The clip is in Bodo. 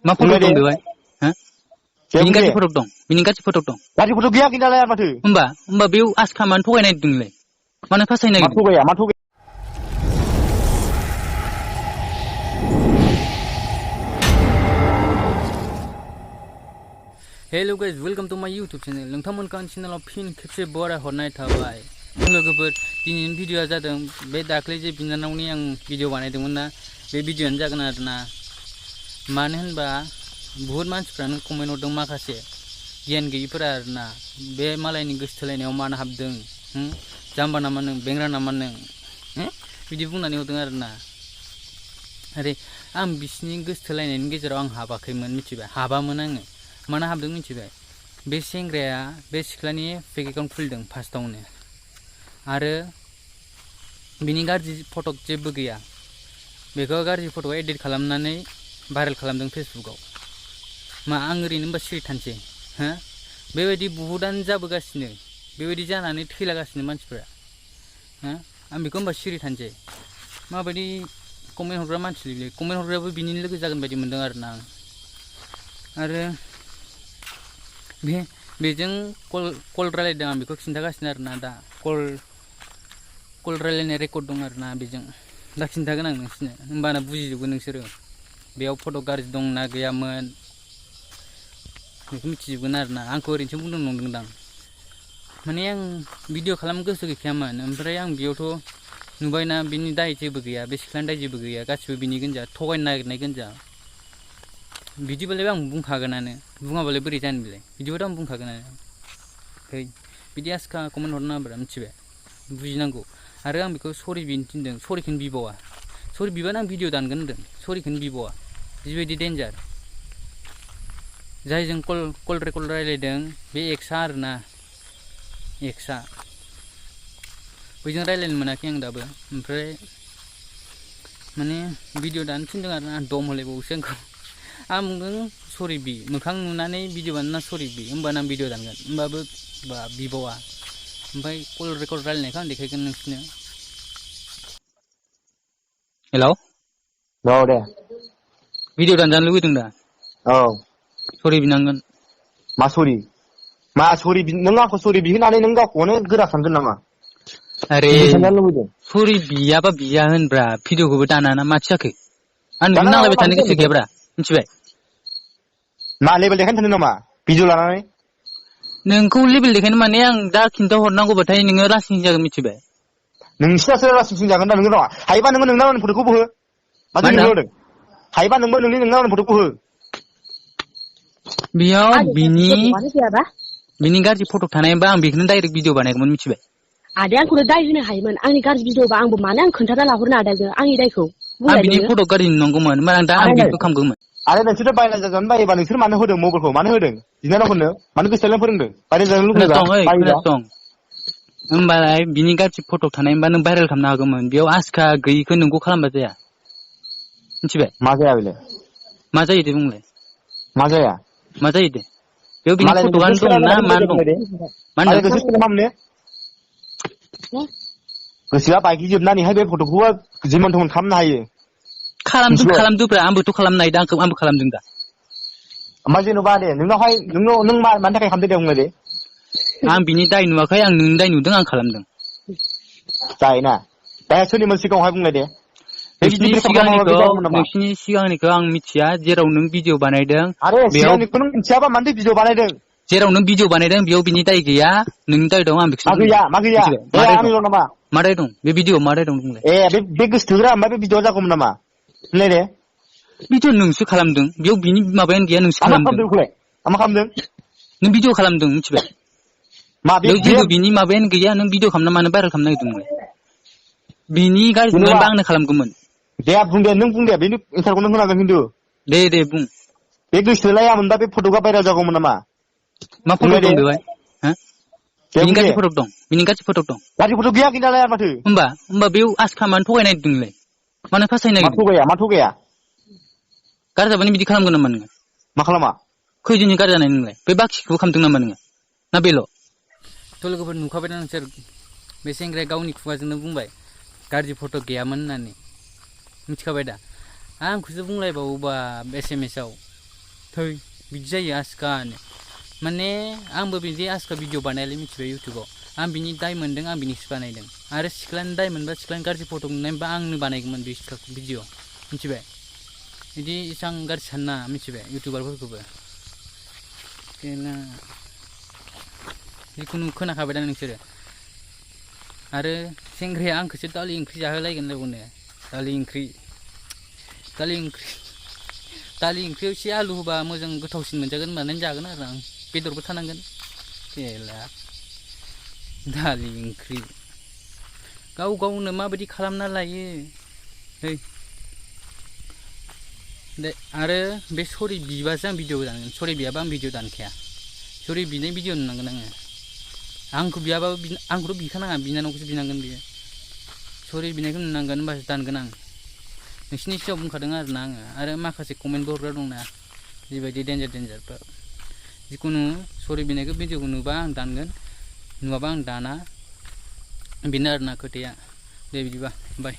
मा फटक दं बेवहाय हो बिनि गाज्रि फटक दं बिनि गाज्रि फटक दं गाज्रि फटक गैया गैनायालाय माथो होमबा बेयाव आसखा मानो थगायनो नागिरदों नोंलाय मानो फासायनो नागिरदों मा थगाया Hello guys, welcome to my YouTube channel. नोंथांमोनखौ आंनि चेनेलाव फिन खेबसे बराय हरनाय थाबाय। लोगोफोर दिनैनि भिडिअआ जादों बे दाख्लै जे बिनानावनि आं भिडिअ बानायदोंमोन ना बे भिडिअआनो जागोन आरोना। मानो होनबा बहुत मानसिफ्रानो कमेन्ट हरदों माखासे गियान गैयिफोरा आरोना बे मालायनि गोसो थोलायनायाव मानो हाबदों जाम्बा नामा नों बेंग्रा नामा नों बिदि बुंनानै हरदों आरोना। आरे आं बिसिनि गोसो थोलायनायनि गेजेराव आं हाबाखैमोन मिथिबाय हाबामोन आङो मानो हाबदों मिथिबाय बे सेंग्राया बे सिख्लानि फेक एकाउन्ट खुलिदों फार्स्टआवनो आरो बिनि गाज्रि फटक जेबो गैया बेखौ गाज्रि फटक एडिट खालामनानै भाइरेल खालामदों फेसबुकाव मा आं ओरैनो होनबा सिरि थानोसै हो बेबायदि बहुतानो जाबोगासिनो बेबायदि जानानै थैलागासिनो मानसिफोरा हो आं बेखौ होनबा सिरि थानोसै माबायदि कमेन्ट हरग्रा मानसि कमेन्ट हरग्रायाबो बिनिनो लोगो जागोन बायदि मोनदों आरोना आं आरो बेजों कल रायलायदों आं बेखौ खिन्थागासिनो आरोना दा कल रायलायनाय रेकर्ड दं आरोना बेजों दा खिन्थागोन आं नोंसोरनो होमबाना बुजिजोबगोन नोंसोरो बेयाव फट' गाज्रि दं ना गैयामोन बेखौ मिथिजोबगोन आरोना आंखौ ओरैनोसो बुंदों नंदोंदां माने आं भिडिअ खालामनो गोसो गैखायामोन ओमफ्राय आं बेयावथ' नुबायना बिनि दाय जेबो गैया बे सिख्लानि दाय जेबो गैया गासिबो बिनि गोनजा थगायनो नागिरनाय गोनजा बिदिबालाय आं बुंखागोनानो बुङाबालाय बोरै जानो बेलाय बिदिबाथ' आं बुंखागोनानो ओमफ्राय बिदि आसखा कमेन्ट हरनो नाङा मिथिबाय बुजिनांगौ आरो आं बेखौ सरि बिनो थिनदों सरिखौनो बिबावा सरि बिबानो आं भिडिअ दानगोन होनदों सरिखौनो बिबावा जिबायदि डेन्जार जायजों कल रेकर्ड रायलायदों बे एक्सा आरोना एक्सा बैजों रायलायनो मोनाखै आं दाबो ओमफ्राय माने भिडिअ दानो थिनदों आरोना दम होलायबावोसो आंखौ आं बुंदों सरि बि मोखां नुनानै भिडिअ बानायना सरि बि होमबाना आं भिडिअ दानगोन होमबाबो बा बिबावा ओमफ्राय कल रेकर्ड रायलायनायखौ आं देखायगोन नोंसोरनो हेलौ औ दे भिडिअ दानजानो लुगैदों दा औ सरि बिनांगोन मा सरि नों आंखौ सरि बिहोनानै नों गावखौनो गोरा सानगोन नामा अरे सरि बियाबा बिया होनब्रा भिडिअखौबो दाना माथो जाखो आं नोंनो नांलायबाय थानो गोसो गैयाब्रा मिथिबाय मा लेबेल देखायनो सानदों नामा भिडिअ लानानै नोंखौ लेबेल देखायनो माने आं दा खिन्था हरनांगौबाथाय नोङो लासिं जागोन मिथिबाय नोंसिनासो लासिं जागोन दा नोंगौ नङा हायोबा नोङो नोंना आंनि फट'खौबो हो माथो नोंनो होदों हायोबा नोंबो नोंना आंनि फट'खौ हो बेयाव बिनि गाज्रि फट' थानायबा आं बेखौनो डाइरेक्ट भिडिअ बानायगौमोन मिथिबाय आदाया आंखौनो दाय होनो हायोमोन आंनि गाज्रि भिडिअबा आंबो मानो आं खोन्थाना लाहरनो आदाजों आंनि दायखौ आं बिनि फट' गाज्रि नुनांगौमोन होमबा आं दा आं बेखौ खालामगौमोन आरो नोंसोरथ' बायना जाजानो बायोबा नोंसोर मानो होदों मबाइलखौ मानो होदों बिनानावफोरनो मानो गोसो थोलायनाय फोरोंदों बायना जानो लुगैबा खोनासं होमबालाय बिनि गाज्रि फट' थानायबा नों भाइरेल खालामनो हागौमोन बेयाव आसखा गैयिखौ नोंखौ खालामबा जाया मिथिबाय मा जाया बेलाय मा जायो दे बुंलाय मा जाया मा जायो दे बेयाव बिनि फट'आनो दं ना मा दं मा होनदों गोसोआ बायगिजोबनानैहाय बे फट'खौ जिमन थमन खालामनो हायो खालामदोब्रा आंबोथ' खालामनो नायदों आंबो खालामदों दा ओमफ्राय जेन'बा दे नोंनावहाय नों मानि थाखाय खालामदों दे बुंलाय दे आं बिनि दाय नुवाखै आं नोंनि दाय नुदों आं खालामदों जायोना दा सोरनिमोन सिगाङावहाय बुंलाय दे नोंसिनि सिगांनिखौ आं मिथिया जेराव नों भिडिअ बानायदों आरो सिगांनिखौ नों मिथियाबा मानोथो भिडिअ बानायदों जेराव नों भिडिअ बानायदों बेयाव बिनि दाय गैया नोंनि दाय दं आं बेखौ मा गैया आंनिल' नामा मा दाय दं बे भिडिअ मा दाय दं बुंलाय बे गोसो थोग्रा ओमफ्राय बे भिडिअ जागौमोन नामा बुंलाय दे भिडिअ नोंसो खालामदों बेयाव बिनि माबायानो गैया नोंसो खालामदों मा खालामदों नों भिडिअ खालामदों मिथिबाय बेयाव जेबो बिनि माबायानो गैया नों भिडिअ खालामना मानो भाइरेल खालामनो नागिरदों नोंलाय बिनि गाज्रि मोनबा आंनो खालामगौमोन दे बुं दे नों बुं दे बेनि एन्सारखौ नों होनांगोन खिन्थु दे बुं बे गोसो थोलायामोनबा बे फट'आ भाइरेल जागौमोन नामा मा फट' दं बेवहाय बिनि गाज्रि फट' दं गाज्रि फट' गैया गैनायालाय माथो होमबा बेयाव आसखा मानो थगायनो नागिरदों नोंलाय मानो फासायनो नागिरदों मा थगाया गाज्रि जाबानो बिदि खालामगोन नामा नोङो मा खालामा खैजोननि गाज्रि जानाय नोंलाय बे बाखिखौबो खालामदों नामा नोङो ना बेल' थ' लोगोफोर नुखाबाय ना नोंसोर बे सेंग्राया गावनि खुगाजोंनो बुंबाय गाज्रि फट' गैयामोन होननानै मिथिखाबाय दा आंखौसो बुंलायबावोबा SMS आव Hey, बिदि जायो आसकानो माने आंबो बिदि आसका भिडिअ बानायालै मिथिबाय इउटुबाव आं बिनि दाय मोनदों आं बिनिसो बानायदों आरो सिख्लानि दाय मोनबा सिख्लानि गाज्रि फट' नुनायबा आंनो बानायगौमोन बे सिख्लाखौ भिडिअ मिथिबाय बिदि एसां गाज्रि सानना मिथिबाय इउटुबारफोरखौबो जिखुनु खोनाखाबाय दा नोंसोरो आरो सेंग्राया आंखौसो दालि ओंख्रि जाहोलायगोन लोगोनो दालि ओंख्रियाव एसे आलु होबा मोजां गोथावसिन मोनजागोन होननानै जागोन आरो आं बेदरबो थानांगोन केला दालि ओंख्रि गाव गावनो माबायदि खालामना लायो है दे आरो बे सरि बिबासो आं भिडिअ दानगोन सरि बियाबा आं भिडिअ दानखाया सरि बिनाय भिडिअ नुनांगोन आङो आंखौ बियाबाबो आंखौथ' बिखानाङा बिनानावखौसो बिनांगोन बियो सरि बिनायखौ नुनांगोन होनबासो दानगोन आं नोंसिनि सिगाङाव बुंखादों आरोना आङो आरो माखासे कमेन्टबो हरग्रा दंना बेबायदि डेन्जारफोर जिखुनु सरि बिनायखौ भिडिअखौ नुबा आं दानगोन नुवाबा आं दाना बेनो आरोना खोथाया दे बिदिबा बाय